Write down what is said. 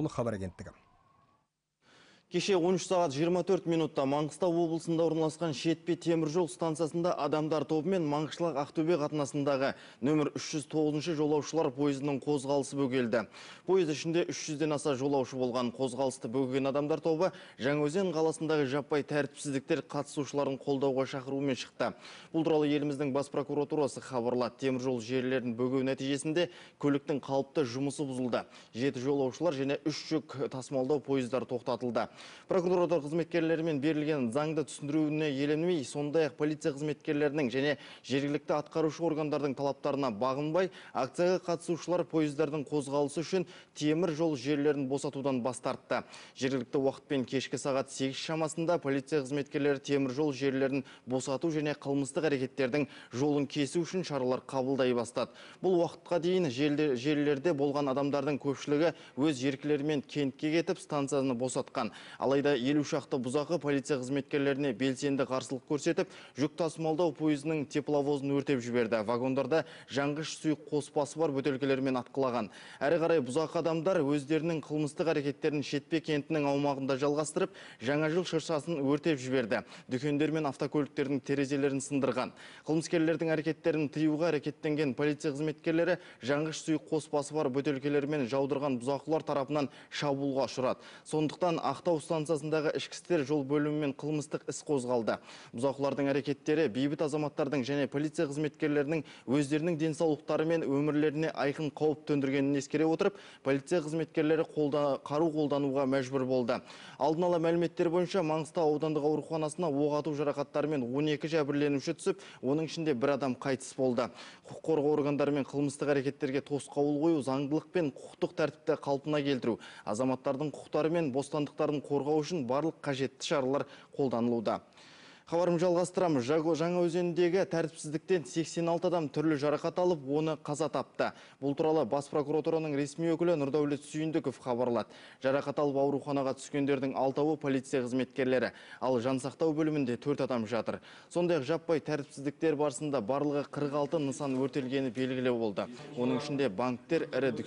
Хабар агенттігі. Кеше 13 сағат 24 минутта Маңғыстау облысында орналасқан Шетпе теміржол станциясында адамдар тобымен Маңғышлақ Ақтөбе қатынасындағы нөмір 309 жолаушылар пойызының қозғалысы бөгелді. Пойыз ішінде 300-ден аса жолаушы болған. Қозғалысты бөгеген адамдар тобы Жаңаөзен қаласындағы жаппай тәртіпсіздіктер қатысушыларын қолдауға шақырумен шықты. Бұл туралы еліміздің бас прокуратурасы хабарлады. Теміржол желілерін бөгеу нәтижесінде көліктің қалыпты жұмысы бұзылды. 7 жолаушылар және 3 жүк тасымалдау пойыздары тоқтатылды. Прокуратура қызметкерлерімен берілген заңды түсіндіруіне еленбей, сондай-ақ полиция қызметкерлерінің және жергілікті атқарушы органдардың талаптарына бағынбай, акцияға қатысушылар пойыздардың қозғалысы үшін темір жол желілерін босатудан бас тартты. Жергілікті уақытпен кешкі сағат 8 шамасында полиция қызметкерлері темір жол желілерін босату және қылмыстық әрекеттердің жолын кесу үшін шаралар қабылдай бастады. Бұл уақытқа дейін желілерде болған адамдардың көпшілігі өз еркілерімен кентке кетіп, станцияны босатқан. Алайда 50 шақты бұзақы полиция қызметкерлеріне белсенді қарсылық көрсетіп, жүк тасымалдау пойызының тепловозын өртеп жіберді. Вагондарда жанғыш сұйық қоспасы бар бөтелкелермен атқылаған. Әрі қарай бұзақы адамдар өздерінің қылмыстық әрекеттерін Шетпе кентінің аумағында жалғастырып, жаңа жыл шыршасын өртеп жіберді. Дүкендер мен автокөліктердің терезелерін сындырған. Қылмыскерлердің әрекеттерін тыюға әрекеттенген полиция қызметкерлері жанғыш сұйық қоспасы бар бөтелкелермен жаудырған бұзақылар тарапынан шабуылға ұшырады. Сондықтан Ақтау станциясындағы ішкі істер жол бөлімімен қылмыстық іс қозғалды. Бұзақылардың әрекеттері бейбіт азаматтардың және полиция қызметкерлерінің өздерінің денсаулықтары мен өмірлеріне айқын қауіп төндіргенін ескере отырып, полиция қызметкерлері қару қолдануға мәжбүр болды. Алдын ала мәліметтер бойынша Маңғыстау аудандық ауруханасына оқ ату жарақаттарымен 12 жәбірленуші түсіп, оның ішінде бір адам қайтыс болды. Құқық қорғау органдарымен қылмыстық әрекеттерге тосқауыл қою, заңдылық пен құқықтық тәртіпті қалпына келтіру, азаматтардың құқықтары мен бостандықтарын қорғау үшін барлық қажетті шаралар қолданылуда. Хабарым жалғастырамыз. Жаңаөзендегі тәртіпсіздіктен 86 адам түрлі жарақат алып, оны қаза тапты. Бұл туралы бас прокуратураның ресми өкілі Нұрдәулет Сүйіндіков хабарлады. Жарақат алып ауруханаға түскендердің 6-ауы полиция қызметкерлері, ал жансақтау бөлімінде 4 адам жатыр. Сондай-ақ жаппай тәртіпсіздіктер барысында барлығы 46 нысан өртелгені белгілі болды. Оның ішінде банктер, ірі дүкен